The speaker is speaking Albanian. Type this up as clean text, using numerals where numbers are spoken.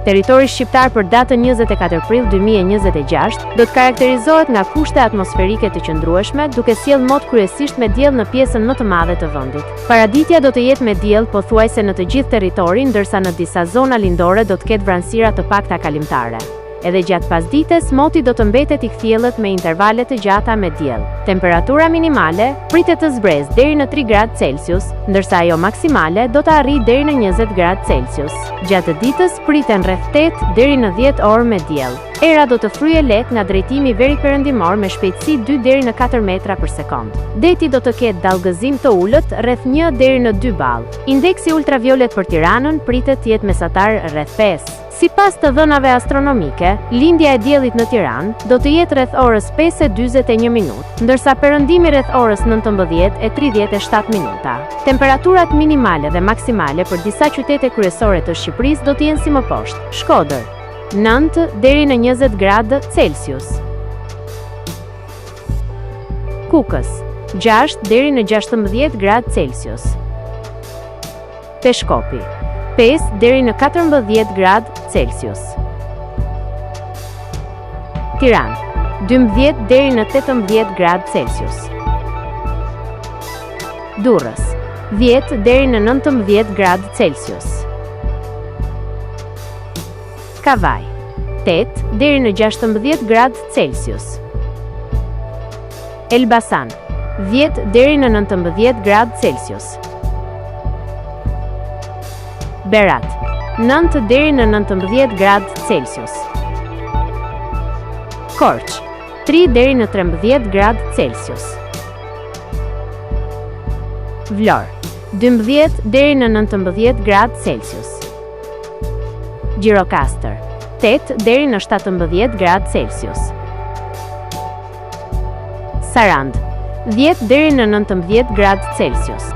Territori shqiptar për datën 24 prill 2026 do të karakterizohet nga kushte atmosferike të qëndrueshme, duke sjellë mot kryesisht me diell në pjesën më të madhe të vendit. Paraditja do të jetë me diell pothuajse në të gjithë territorin, ndërsa në disa zona lindore do të ketë vranësira të pakta kalimtare. Edhe gjatë pasdites, moti do të mbetet i kthjellët me intervale të gjata me diell. Temperatura minimale pritet të zbresë deri në 3 gradë Celsius, ndërsa ajo maksimale do të arrijë deri në 20 gradë Celsius. Gjatë ditës priten rreth 8 deri në 10 orë me diell. Era do të fryjë lehtë nga drejtimi veriperëndimor me shpejtësi 2 deri në 4 metra për sekondë. Deti do të ketë dallgëzim të ulët rreth 1 deri në 2 ballë. Indeksi ultraviolet për Tiranën pritet të jetë mesatar rreth 5. Sipas të dhënave astronomike, lindja e diellit në Tiranë do të jetë rreth orës 5:41 minutë, ndërsa perëndimi rreth orës 19:37 minuta. Temperaturat minimale dhe maksimale për disa qytete kryesore të Shqipërisë do të jenë si më poshtë: Shkodër, 9 deri në 20 gradë Celsius. Kukës, 6 deri në 16 gradë Celsius. Peshkopi, 5 deri në 14 gradë Celsius. Tiranë, 12 deri në 18 gradë Celsius. Durrës, 10 deri në 19 gradë Celsius. Kavajë, 8 deri në 16 gradë Celsius. Elbasan, 10 deri në 19 gradë Celsius. Berat, 9 deri në 19 gradë Celsius. Korçë, 3 deri në 13 gradë Celsius. Vlorë, 12 deri në 19 gradë Celsius. Gjirokastër, 8 deri në 17 gradë Celsius. Sarandë, 10 deri në 19 gradë Celsius.